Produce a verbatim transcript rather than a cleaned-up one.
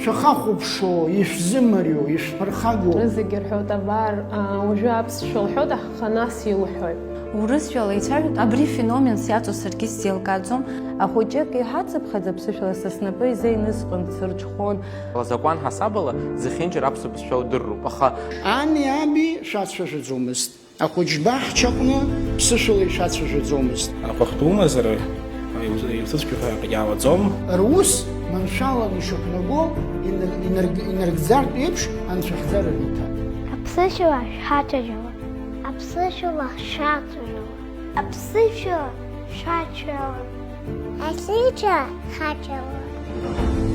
Шәахәаԥшуа, ишәзымариоу, ишәԥырхагоу. Зегьы рҳәоит, абар, уажәы аԥсшәа лҳәоит, аха нас илҳәоит. Урысшәала ицәажәоит, абри феноменс иаҵоу саргьы сзеилкааӡом. Ахәыҷык иҳацыԥхьаӡа ԥсышәала са снапы изеинысҟьон, дсырҽхәон. Азакәан ҳасабала зехьынџьара аԥсуа бызшәа удырроуп, аха. Ани аби шәацәажәаӡомызт. Ахәыҷ баҳчаҟны ԥсышәала ишәацәажәаӡомызт. Аҟәахтәы умазар, иуцәыцәгьоуп ҳәа акгьы аауаӡом. Рус маншәаланы ишьақәнаго инар-, инарг-, инаргӡартә еиԥш анцәахьӡара риҭап. Аԥсышәала шәҳацәажәала. Аԥсышәала шәацәажәала. Аԥсышәала шәацәажәала. Аԥсышәала шәацәажәала.